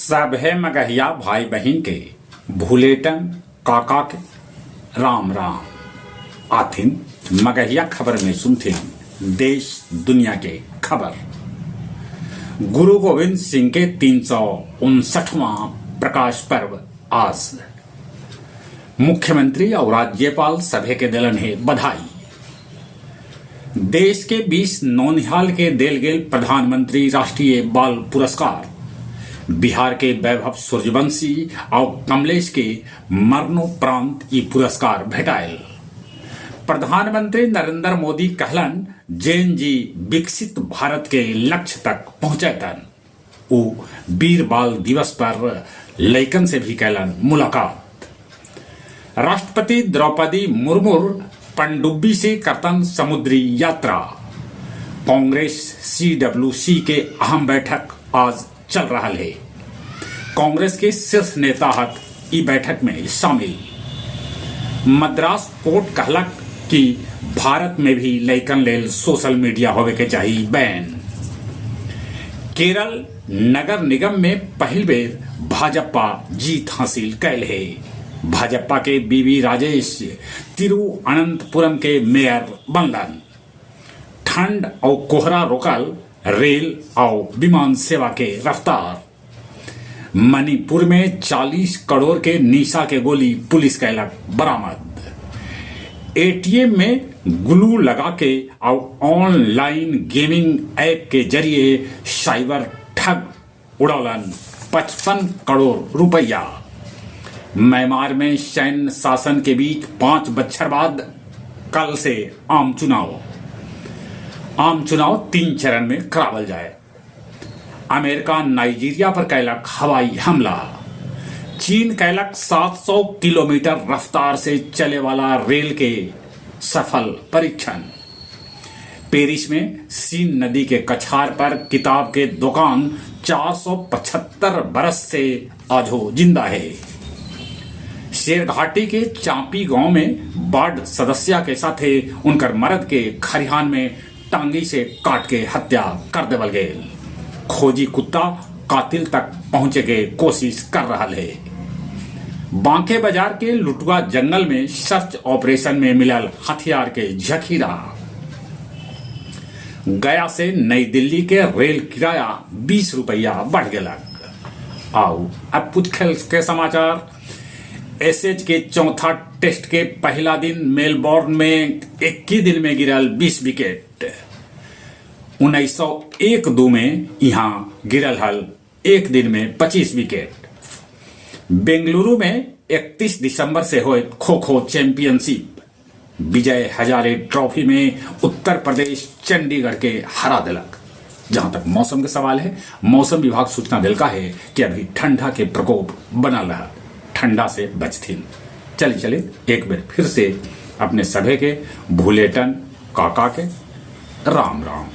सभे मगहिया भाई बहिन के भुलेटन काका के राम राम। आथिन मगहिया खबर में सुनथिन देश दुनिया के खबर। गुरु गोविंद सिंह के 359वां प्रकाश पर्व आज। मुख्यमंत्री और राज्यपाल सभे के देलन हे बधाई। देश के 20 नौनिहाल के देल गेल प्रधानमंत्री राष्ट्रीय बाल पुरस्कार। बिहार के वैभव सूर्यवंशी और कमलेश के मरणोपरांत ई पुरस्कार भेटायल। प्रधानमंत्री नरेंद्र मोदी कहलन जेन जी विकसित भारत के लक्ष्य तक पहुंचैतन। ऊ वीर बाल दिवस पर लइकन से भी कैलन मुलाकात। राष्ट्रपति द्रौपदी मुर्मू पनडुब्बी से करतन समुद्री यात्रा। कांग्रेस सीडब्ल्यूसी के अहम बैठक आज चल रहा है। कांग्रेस के शीर्ष नेता हत ई बैठक में शामिल। मद्रास कोर्ट कहलक कि भारत में भी लइकन लेल सोशल मीडिया होवे के चाही बैन। केरल नगर निगम में पहिल बेर भाजपा जीत हासिल कैल है। भाजपा के बीवी राजेश तिरुअनंतपुरम के मेयर बनलन। ठंड और कोहरा रोकल रेल और विमान सेवा के रफ्तार। मणिपुर में 40 करोड़ के निशा के गोली पुलिस कैलक बरामद। एटीएम में ग्लू लगा के और ऑनलाइन गेमिंग ऐप के जरिए साइबर ठग उड़ौलन 55 करोड़ रुपया। म्यांमार में सैन्य शासन के बीच 5 बच्छर बाद कल से आम चुनाव। आम चुनाव 3 चरण में करावल जाए। अमेरिका नाइजीरिया पर कैलक हवाई हमला। चीन कैलक 700 किलोमीटर रफ्तार से चले वाला रेल के सफल परीक्षण। पेरिस में सीन नदी के कछार पर किताब के दुकान 475 बरस से आजो जिंदा है। शेरघाटी के चांपी गांव में वार्ड सदस्या के साथे उनकर मर्द के खरिहान में टांगी से काट के हत्या कर देवल गेल। खोजी कुत्ता कातिल तक पहुंचे के कोशिश कर रहा है। बांके बाजार के लुटुआ जंगल में सर्च ऑपरेशन में मिलल हथियार के जखीरा। गया से नई दिल्ली के रेल किराया 20 रुपया बढ़ गेलक। आओ अब कुछ खेल के समाचार। एशेज के चौथा टेस्ट के पहला दिन मेलबोर्न में 21 दिन में गिरल 20 विकेट। 1901-2 में यहाँ गिरल हल एक दिन में 25 विकेट। बेंगलुरु में 31 दिसंबर से होए खो खो चैंपियनशिप। विजय हजारे ट्रॉफी में उत्तर प्रदेश चंडीगढ़ के हरा दिलक। जहां तक मौसम के सवाल है, मौसम विभाग सूचना दिलका है कि अभी ठंडा के प्रकोप बनल रहा, ठंडा से बचथिन। चलिए चलिए एक बार फिर से अपने सभे के भूलेटन काका के राम राम।